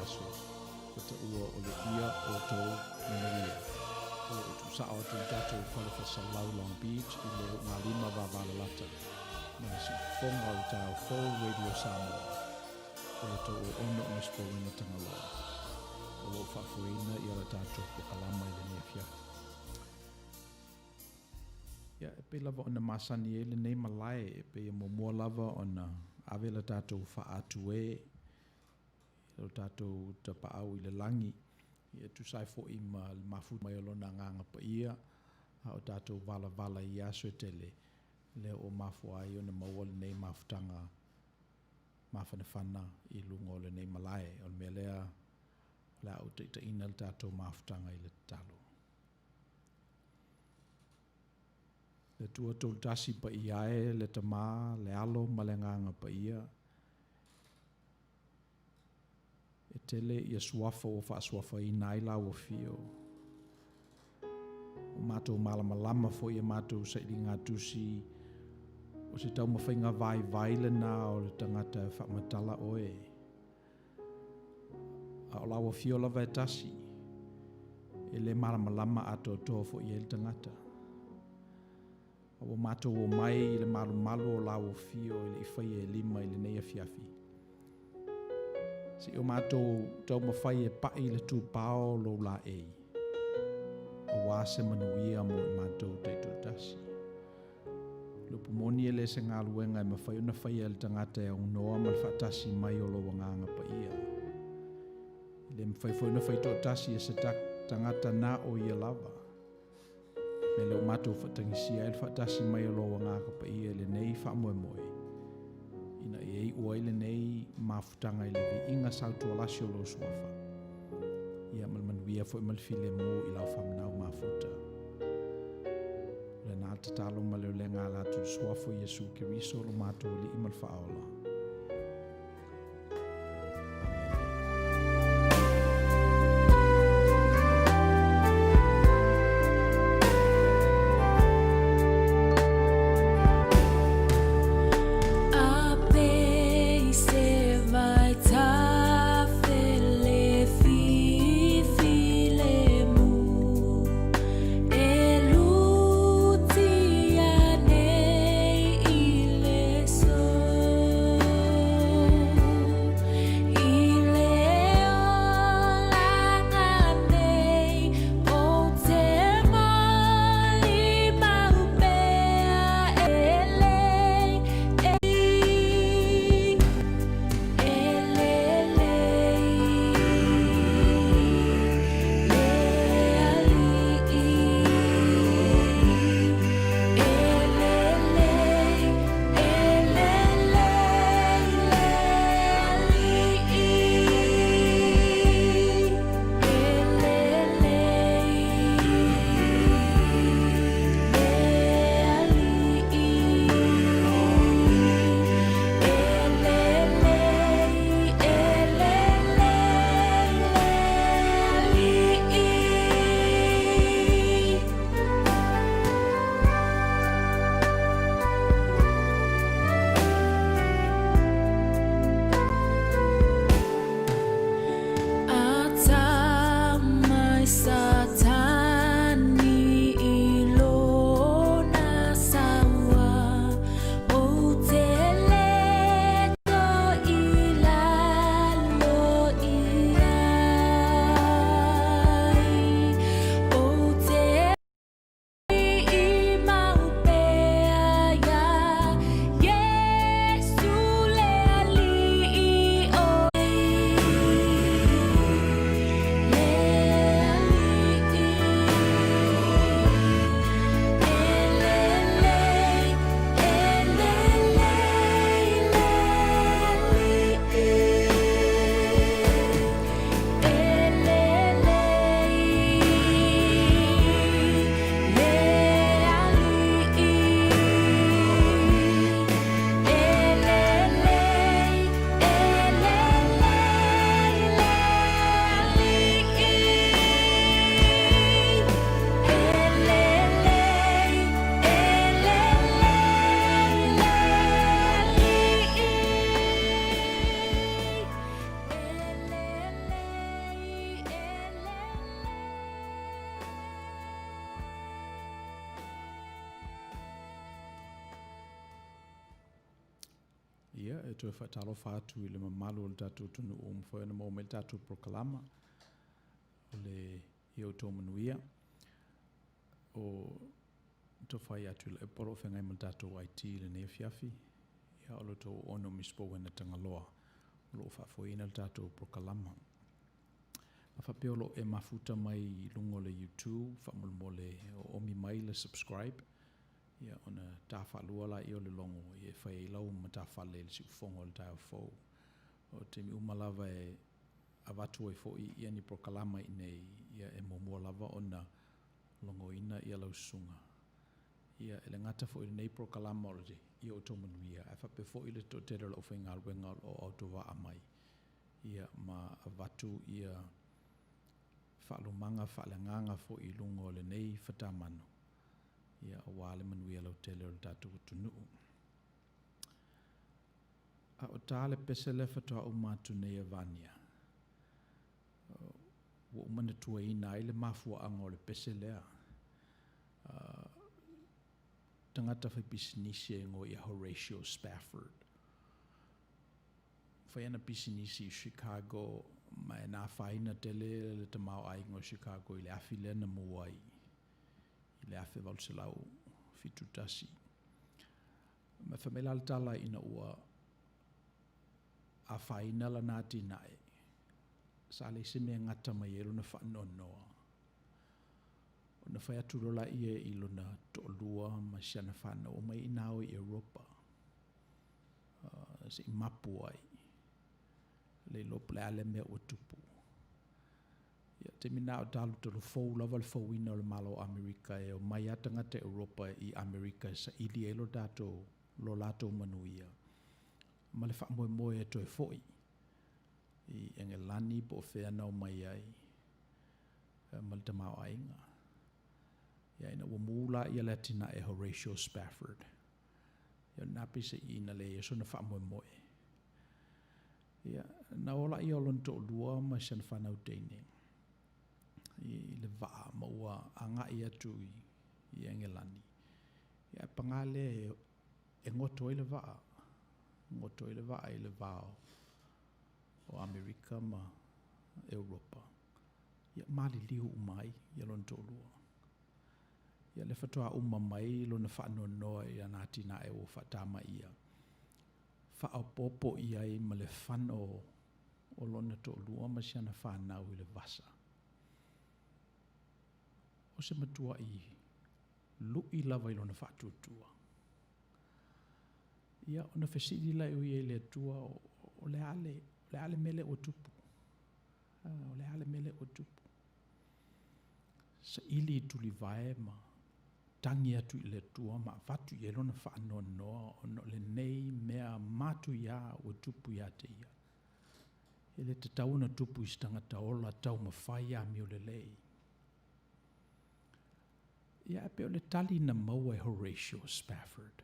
aso ua taua o le Ia Outou Manuia. O lo o tuusao atu i le tatou fale faasalalau Long Beach i le ulugalima vavalalata ma le siufofoga o le taeao fou Radio Samoa. O le tou auauna o Miss Rowena Tagaloa o lo o faafoeina ia le tatou polokalama i lenei afiafi. Ia, e pei lava ona masani ai lenei malae, e pei e muamua lava ona ave le tatou faaatu e i lo tatou Tapaau i le lagi, ia e tusa ai foi ma le mafuta mai o Lona Agaga Paia, a o tatou valavala i ia aso e tele, lea ua mafua ai ona maua lenei mafutaga mafanafana i luga o lenei malae. O le mea lea, o le a ou taitaiina le tatou mafutaga i le tatalo. Le Atua Toolutasi Paia e, le Tama, le Alo ma le Agaga Paia, e tele ia suafa ua faasuafaina ai lau afio. Ua matou malamalama foi i a matou sailiga tusi o se taumafaiga vaivai lena o le tagata e faamatala oe. A o lau afio lava e tasi, e le malamalama atoatoa foi i ai le tagata. A ua matou omai i le malumalu o lau afio e le i faia e lima i lenei afiafi, se i o matou taumafai e pai le tupao o lou laei, aua se manuia mo i matou taitoatasi. O le upu moni e le se galuega e mafai ona faia e le tagata e aunoa ma le faatasi mai o lou Agaga Paia. E le mafai foi ona faitoatasi e se tagata na o ia lava. Me lea ua matou faatagisia ai le faatasi mai o lou Agaga Paia i lenei faamoemoe, ina ia iu ai lenei mafutaga i le viiga sautualasi o lou Suafa, ia ma le manuia foi ma le filemu i lau faamanau mafuta. O lena tatalo ma le ulega ala atu i le Suafa o Iesu Keriso lo matou Alii ma le Faaola. Ia, e toe faatalofa atu i le mamalu o le tatou atunuu ua mafai ona maua mai le tatou polokalama o le Ia Outou Manuia. O Tofa Tuilaepa o lo o feagai ma le tatou IT i lenei afiafi. Ia, o lo outou auauna o Mr Rowena Tagaloa o lo o faafoeina le tatou polokalama. A faapea o lo o e mafuta mai i luga o le YouTube, faamolemole oomi mai le subscribe, ia ona ta faalua lea o le logo e fai ai lau matafale i le siufofoga o le taeao fou. O taimi uma lava e avatu ai foi ia ni polokalama i inei, ia e muamua lava ona logoina lau susuga. Ia e le gata foi i lenei polokalama o le Ia Outou Manuia, ae faapea foi le toatele o le aufaigaluega o lo o autovaa mai, ia ma avatu ia faalumaga faaleagaga foi i luga o lenei fatamanu, ia aua le manuia lautele o le tatou atunuu. A o ta le pese lea faatoa uma atu nei a Vania, ua ou manatuaina ai le mafuaaga o le pese lea. Tagata faipisinisi e igoa ia Horatio Spafford. Fai ana pisinisi i Chicago, ma e na afaina tele le tamaoaiga o Chicago i le afi lea na mu ai i le 1871. Ma fai mai la le tala ina ua afaina lana atinae, sa leai se mea e gata mai ai lona faanoanoa, ona fai atu loa lea i lona toalua ma si ana fanau, omai ina o i Europa se i mapu ai, le iloa po o le a le mea ua tupu. Ia, taimi lena o talutalufou lava le fouina o le Malo o Amerika, e omai lava tagata Europa i Amerika e saili ai lo latou manuia, ma le faamoemoe e toe foi i Engelani po o fea na omai ai ma le tamaoaiga. Ia, ina ua mu la le atinae a Horatio Spafford, ia o lena peiseai na leai ai sona faamoemoe. Ia, na o lea o lona toalua ma si ana fanau teine i le vaa ma ua agai atu i Engelani. Ia, ae paga lea e goto ai le vaa, goto ai le vaa i le va o Amerika ma Europa. Ia, maliliu uma ai lona toalua. Ia, lea faatoa uma mai lona faanoanoa i ana atinae ua faatamaia, faaopoopo i ai ma le fano o lona toalua ma si ana fanau i le vasa. O se matuai lui lava i lona faatuatua. Ia, ona fesili lea o ia i le Atua, o le a le, o le a le mea lea ua tupu? O le a le mea lea ua tupu? Saili i tulivae ma tagi atu i le Atua ma avatu i ai lona faanoanoa ona o lenei mea matuia ua tupu ia te ia. E le tatau ona tupu i se tagata ola taumafai amiolelei. Ia, ae pei o le tali na maua e Horatio Spafford,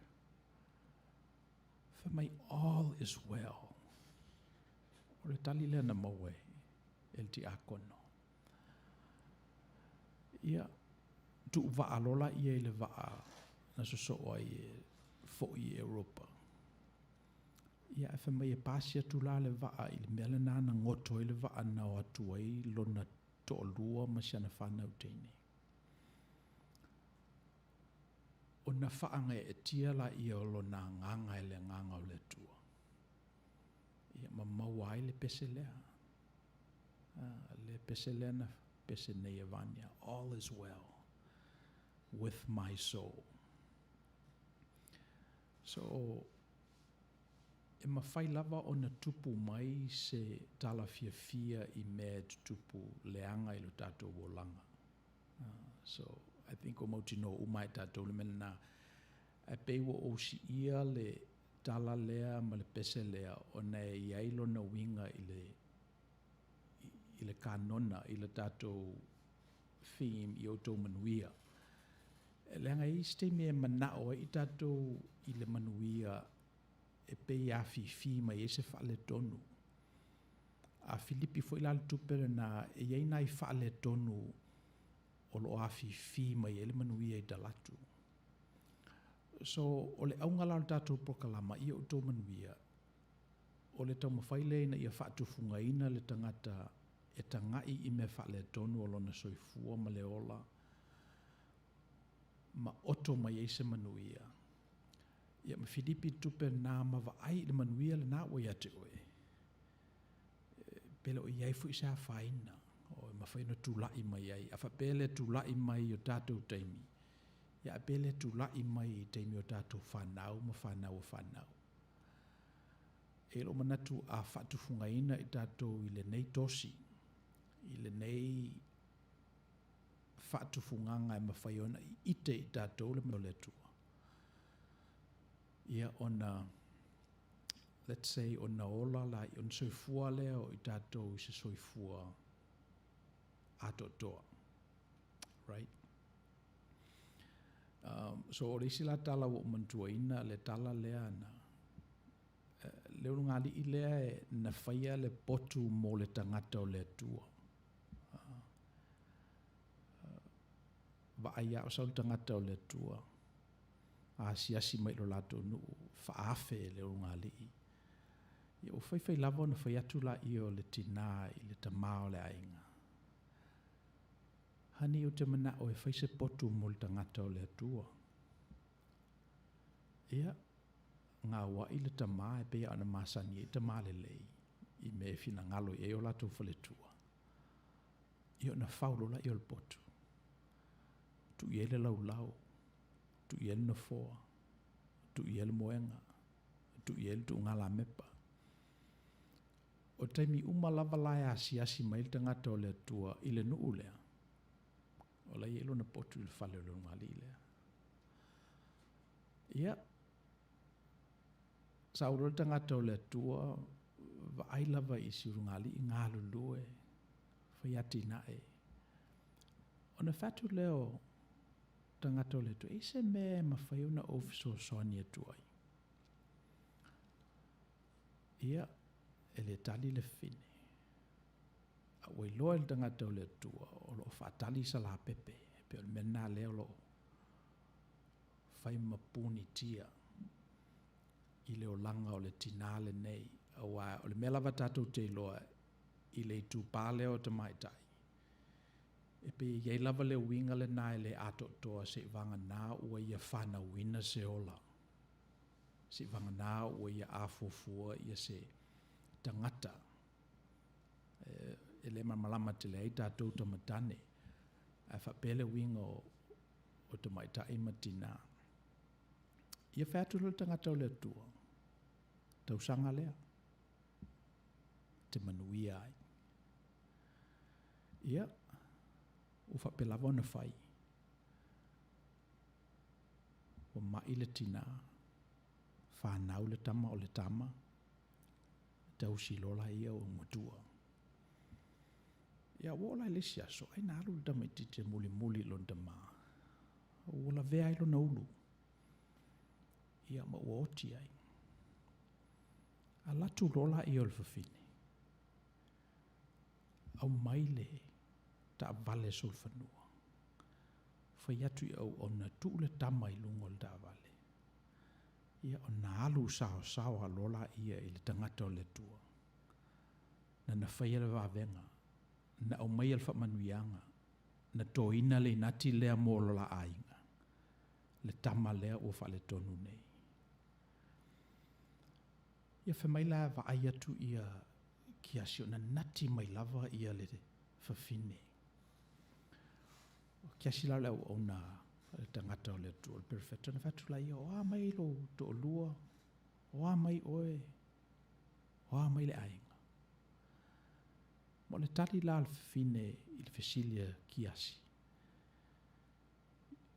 fai mai, "All is well." O le tali lea na maua e le tiakono. Ia, tuuvaa loa laia i le vaa na sosoo ai e foi i Europa. Ia, ae fai mai e pasi atu la le vaa i le mea lena na goto ai le vaa na o atu ai lona toalua ma si ana fanau teine. Ona faagaeetia laia o lona agaga e le agaga o le Atua. Ia, ma maua ai le pese lea. Le pese lea na pese nei e Vania, "All is well with my soul." So, e mafai lava ona tupu mai se tala fiafia i mea e tutupu leaga i lo tatou olaga. So, I think o mautinoa uma e tatou le mea lena. Ae pei ua ou siia le tala lea ma le pese lea ona e i ai lona uiga i le kanona, i le tatou theme i outou manuia. E leaga e i ai isi taimi e manao ai tatou i le manuia e pei e afifi mai ai se faaletonu. A filipi foi la le tupe lena, e i ai nai faaletonu o lo o afifi mai ai le manuia i talaatu. So, o le auga la o le tatou polokalama, ia outou manuia. O le taumafai lea ina ia faatufugaina le tagata e tagai i mea faaletonu o lona soifua ma le ola ma oto mai ai se manuia. Ia ma filipi le tupe lena ma vaai i le manuia lena ua ia te oe, pe le o i ai foi se afaina o e mafai ona tulai mai ai. A faapea e le tulai mai i o tatou taimi, ia ae pe le tulai mai i taimi o tatou fanau ma fanau a fanau. E i ai lou manatu a faatufugaina i tatou i lenei tosi, i lenei faatufugaga e mafai ona iite i tatou le o le Atua, ia ona, let's say, ona ola la, ona soifua lea o i tatou i se soifua atoatoa. Right? So o le isi la tala ua ou manatuaina le tala lea na, le ulugalii lea e, na faia le potu mo le tagata o le Atua. Vaai lava o sau le tagata o le Atua, asiasi mai i lo latou nuu, faaafe e le ulugalii. Ia ua faifai lava ona fai atu lea o le tina i le tama o le aiga, Honey, ou te manao e fai se potu mo le tagata o le Atua. Ia, gauai le tama e pei lava ona masani ai tama lelei i mea e finagalo i ai o latou faletua. Ia ona fau loa lea o le potu, tuu i ai le laulau, tuu i ai le nofoa, tuu i ai le moega, tuu i ai le tuugalamepa. O taimi uma lava la e asiasi mai ai le tagata o le Atua i le nuu lea, o la e i ai lona potu i le fale o le ulugalii lea. Ia, sau loa le tagata o le Atua, vaai lava i si ulugalii galulue, fai atinae. Ona fai atu lea o tagata o le Atua, e i ai se mea e mafai ona ou fesoasoani atu ai? Ia, e le tali le fafine. A ua iloa e le tagata o le Atua o lo o faatali sa lapepe, e pei o le mea lena lea o lo o fai ma punitia i le olaga o le tina lenei, aua o le mea lava tatou te iloa i le itupa lea o tamaitai, e pei e i ai lava le uiga lena e le atoatoa seiavagana ua ia fanauina se ola, seiavagana ua ia afuafua se tagata. E le malamalama tele ai tatou tama tane, ae faapea le uiga o tamaitai ma tina. Ia fai atu loa le tagata o le Atua, tausaga lea, e te manuia ai. Ia, ua faapea lava ona fai. Ua mai le tina, fanau le tama o le tama, tausi loa laia ua matua. Ia, ua oo la i le isi aso, ai na alu le tamaitiiti e mulimuli i lona tama, ua lavea ai lona ulu, ia ma ua oti ai. Alu atu loa lea o le fafine, aumai le taavale solofanua, fai atu i auauna, tuu le tama i luga o le taavale, ia ona alu saosaoa loa lea i le tagata o le Atua, na na faia le vavega, na aumaia le faamanuiaga, na toina le inati lea mo lo la aiga, le tama lea ua faaletonu nei. Ia fai mai la vaai atu ia Kiasi o nanati mai lava ia le fafine. O Kiasi la o le auauna a le tagata o le Atua, o le perofeta, ona fai atu lea, o a mai lou toalua, o a mai oe, o a mai le aiga. Ma o le tali la a le fafine i le fesili a Kiasi,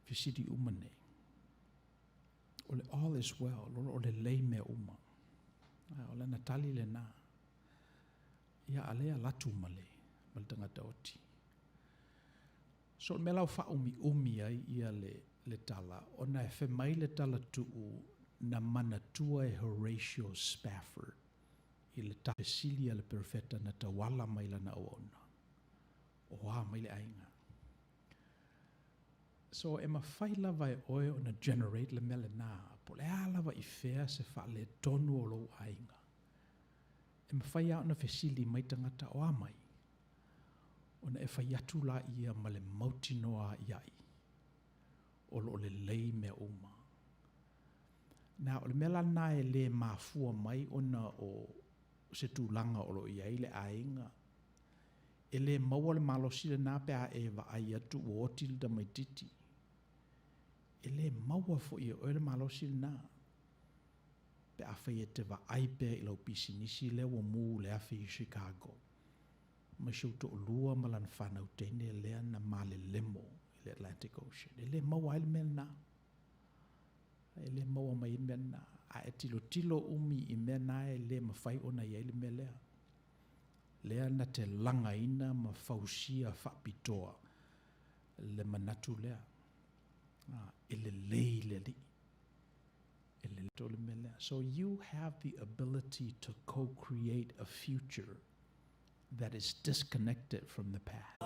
fesili uma nei, o le all is well, o lo o lelei mea uma. O lana tali lena. Ia, a lea alu atu ma le, ma le tagata oti. So, o le mea la ua faaumiumi ai ia le, le tala, ona e fai mai le tala tuu na manatua e Horatio Spafford i le fesili a le perofeta na tauala mai lana auauna, o a mai le aiga? So, e mafai lava e oe ona generate le mea lena, po o le a lava i fea se faaletonu o lou aiga. E mafai lava ona fesili mai tagata o a mai, ona e fai atu laia ma le mautinoa i ai, o lo o lelei mea uma. Na, o le mea la lena e le mafua mai ona o se tulaga o lo o i ai le aiga, e le maua le malosi lena pe a e vaai atu ua oti le tamaitiiti. E le maua foi e oe le malosi lena pe afai e te vaai pea i lau pisinisi lea ua mu i le afi i Chicago ma si ou toalua ma lana fanau teine lea na malelemo i le Atlantic Ocean. E le maua ai le mea lena. E le maua mai ai le mea lena. A e tilotilo umi i mea na e le mafai ona i ai le mea lea. Lea na te lagaina ma fausia faapitoa le manatu lea. E lelei le Alii. E lelei le mea lea. So you have the ability to co-create a future that is disconnected from the past.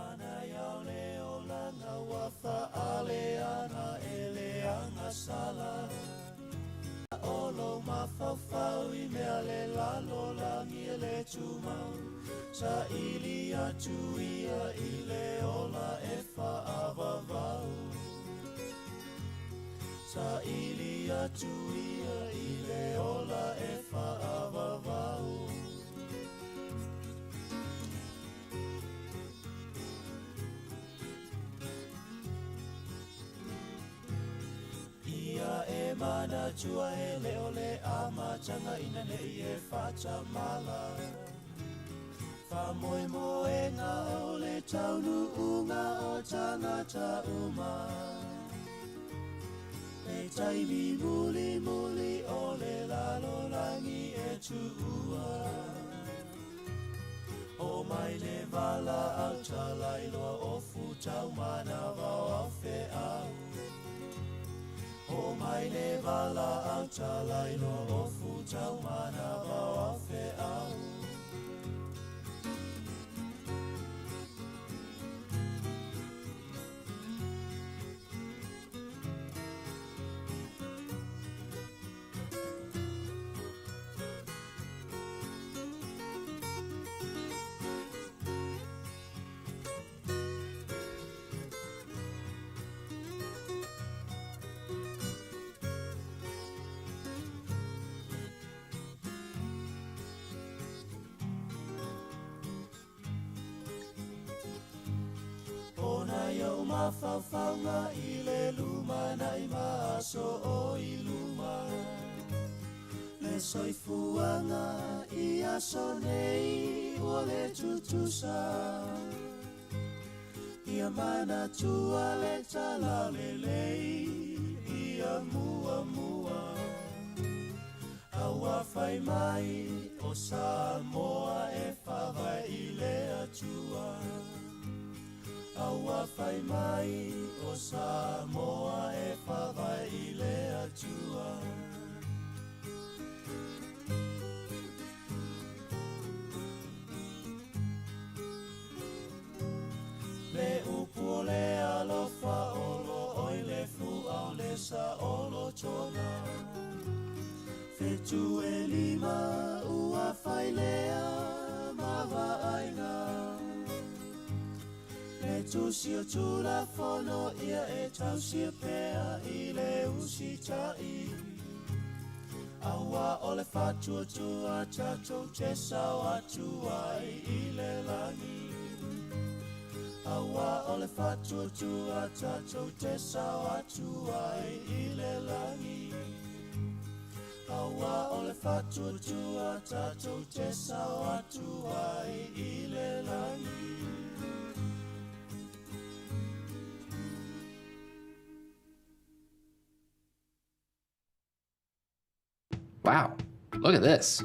Wow, look at this.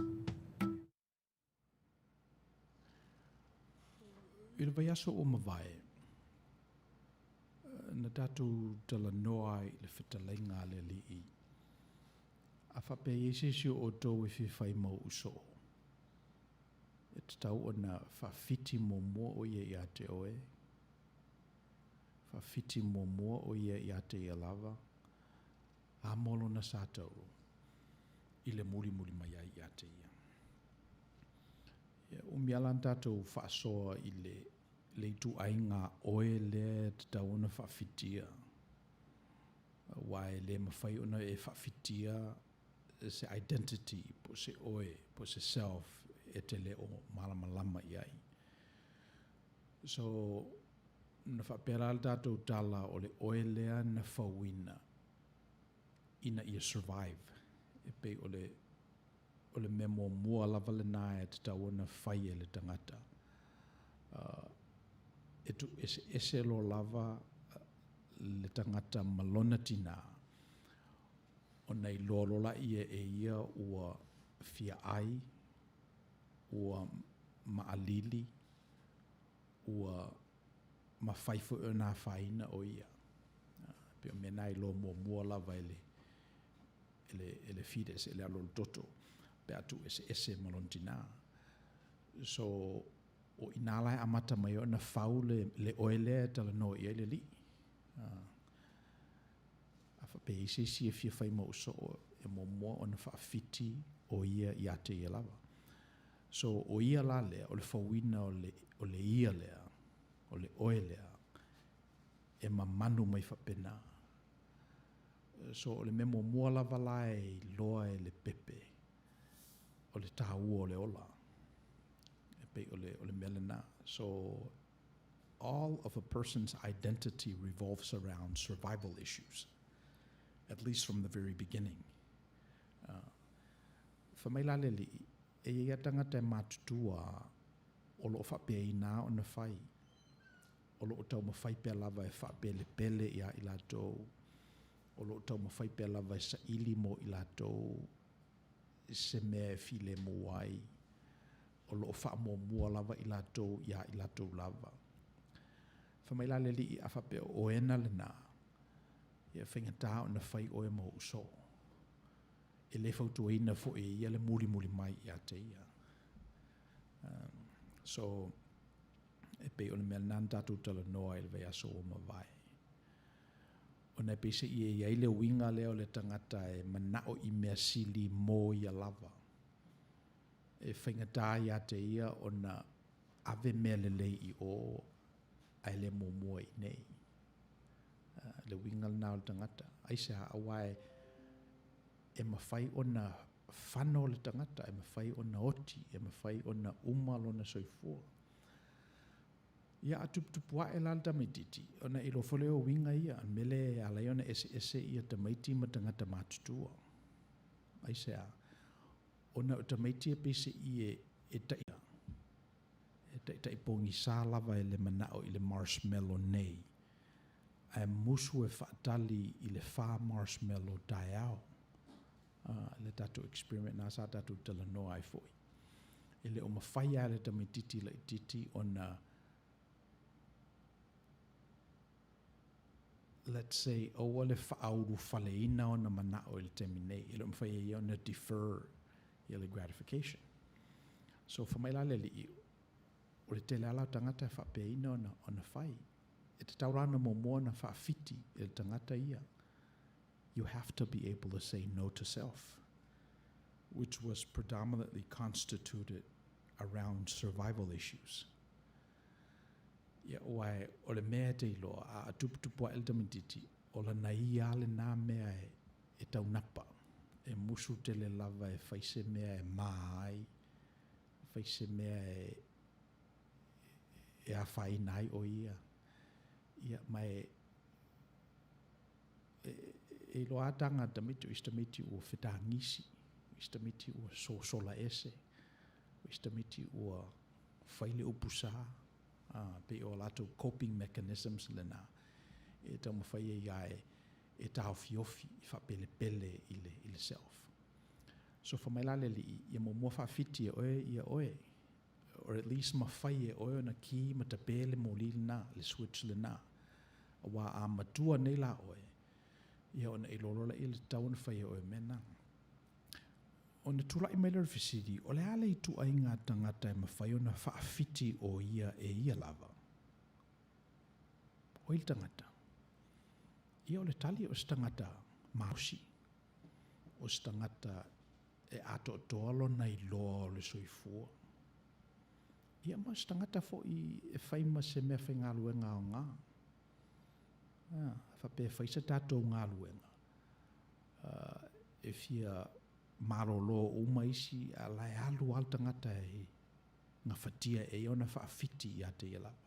I le vaiaso ua mavae, na tatou talanoa ai i le fetalaiga a le Alii. A faapea e i ai se isi o outou e fia fai mau soo, e tatau ona faafiti muamua o ia ia te oe, faafiti muamua o ia ia te ia lava, a mo lona sa taulu, i le mulimuli mai ai ia te ia. Ia, umi lava la ona tatou faasoa i le le ituaiga oe lea e tatau ona faafitia, aua e le mafai ona e faafitia se identity po o se oe po o se self e te le o malamalama i ai. So, na faapea la le tatou tala o le oe lea na fauina ina ia survive, e pei o le o le mea muamua lava lena e tatau ona fai e le tagata. E tuueseese loa lava le tagata ma lona tinā, ona iloa loa lea e ia ua fia ʻai, ua maʻalili, ua mafai foi ona afaina o ia. E pei o mea na e iloa muamua lava e le e le fetus, e le alolototo pe a tuueseese ma lona tina. So, o i ina la e amata mai ai ona fau le, le oe lea e talanoa i ai le Alii. A faapea e i ai se isi e fia fai ma ou soo, e muamua ona faafiti o ia ia te ia lava. So, o ia la lea, o le fauina o le, o le ia lea, o le oe lea, e mamanu mai faapena. So o le mea muamua lava la e iloa e le pepe, o le taua o le ola. E pei o le, o le mea lena. So all of a person's identity revolves around survival issues, at least from the very beginning. Fai mai la le alii, e i ai lava tagata e matutua o lo o faapeaina ona fai, o lo o taumafai pea lava e faapelepele iā i latou, o lo o taumafai pea lava e saili mo i latou se mea e filemu ai, o lo o faamuamua lava i latou iā i latou lava. Fai mai la le Alii, a faapea o oena lena, ia e faigata ona fai oe ma ou soo. E le fautuaina foi e ia le mulimuli mai ia te ia. So, e pei o le mea lena na tatou talanoa ai i le vaiaso ua mavae. Ona e peiseai e i ai le uiga lea o le tagata e manao i mea sili mo ia lava. E faigata ia te ia ona ave mea lelei i o ae le muamua i inei. Le uiga lena o le tagata. Aisea? Aua e mafai ona fano le tagata, e mafai ona oti, e mafai ona uma lona soifua. Ia, a tuputupu ae la le tamaitiiti, ona e iloa foi lea o uiga ia, o le mea lea e ala ai ona eseese ia tamaiti ma tagata matutua. Aisea? Ona o tamaiti e peiseai e, e tai, e taitai pogisa lava e le manao i le marshmallow nei, ae musu e faatali i le fa marshmallow taeao. Le tatou experiment na sa tatou talanoa ai foi. E le o mafai lava e le tamaitiiti laitiiti ona, let's say, aua le faaulufaleina ona manao i le taimi nei. E le o mafai e ia ona defer ia le gratification. So, fai mai la le alii, o le tele lava o tagata e faapeaina ona, ona fai. E tatau la ona muamua ona faafiti e le tagata ia. You have to be able to say no to self, which was predominantly constituted around survival issues. Ia, aua o le mea e te iloa, a tuputupu ae le tamaitiiti, o lana ia lava lena mea e, e taunapa, e musu tele lava e fai se mea e mā ai, fai se mea e, e afaina ai o ia. Ia, ma e, e, e iloa lava taga a tamaiti, o isi tamaiti ua fetagisi, o isi tamaiti ua sosola ese, o isi tamaiti ua fai le upu sa, a, pei o latou coping mechanisms lena e taumafai ai lava e, e taofiofi, e faapelepele i le, i le self. So fai mai la le alii, ia muamua faafiti e oe ia oe, or at least mafai e oe ona ki ma tape le moli lena, le switch lena. Aua a matua nei la oe, ia ona e iloa loa lea le tatau ona fai e oe mea na. Ona tulai mai lea o le fesili, o le a le ituaiga tagata e mafai ona faafiti o ia e ia lava? O ai le tagata? Ia o le tali o se tagata malosi, o se tagata e atoatoa lona iloa o le soifua. Ia ma o se tagata foi e fai ma se meafaigaluega aoga. A faapea e fai se tatou galuega, e fia malolo uma isi, a o la e alu lava le tagata e gafatia e ia ona faafiti ia te ia lava.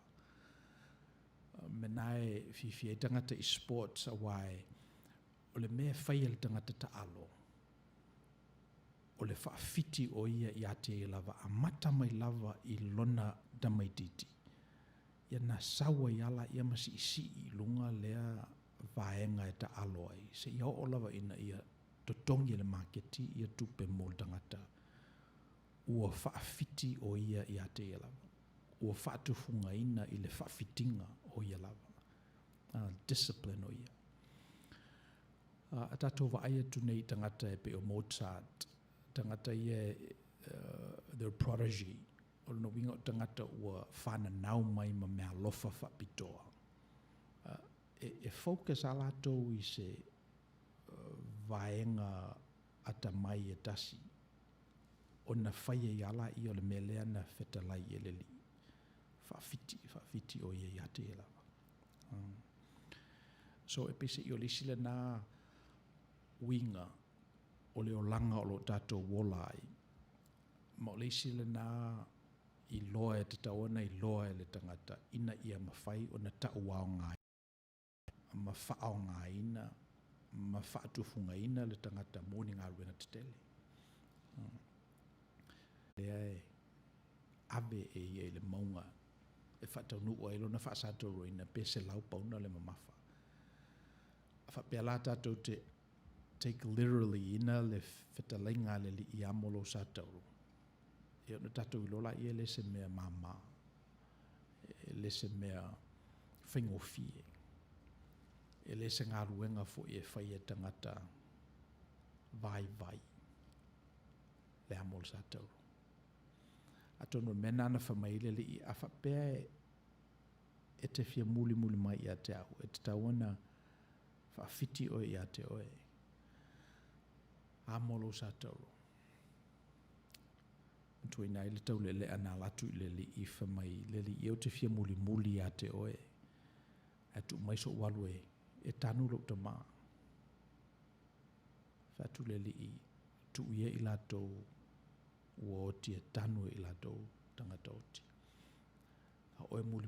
O le mea lena e fiafia ai tagata i sports, aua o le mea e fai e le tagata taalo, o le faafiti o ia ia te ia lava, amata mai lava i lona tamaitiiti, ia ona sau ai lava lea ma siisii i luga lea vaega e taalo ai, seia oo lava ina ia totogi e le maketi ia tupe mo le tagata ua faafiti o ia ia te ia lava, ua faatufugaina i le faafitiga o ia lava, discipline o ia. A tatou vaai atu nei i tagata e pei o Mozart, tagata ia, they're prodigy, o lona uiga o tagata ua fananau mai ma meaalofa faapitoa. E focus lava latou i se vaega atamai e tasi, ona fai ai lava lea o le mea lea na fetalai i ai le Alii, faafiti, faafiti o ia ia te ia lava. So e peiseai o le isi lena uiga o le olaga o lo o tatou ola ai, ma o le isi lena iloa e tatau ona iloa e le tagata ina ia mafai ona tauaogaina ma faaaogaina ma faatufugaina le tagata mo ni galuega tetele. Lea e ave e ia i le mauga e faataunuu ai lona faasatauroina pe 100 pauna le mamafa. A faapea la tatou te take literally ina le fetalaiga a le Alii ia amo lou sa tauro, ia ona tatou iloa laia e le se mea mama, e le se mea faigofie, e le se galuega foi e fai e tagata vaivai le amo o le sa tauro. Atonu o le mea lena na fai mai ai le Alii, a faapea e te fia mulimuli mai ia te au, e tatau ona faafiti oe ia te oe, amo lou sa tauro. Manatuaina ai le taulealea na alu atu i le Alii, fai mai, le Alii e ou te fia mulimuli ia te oe, ae tuu mai so'u alu e tanu lo'u tama. Fai atu le Alii, tuu ia i latou ua oti e tanu e i latou tagata oti. A o oe muli.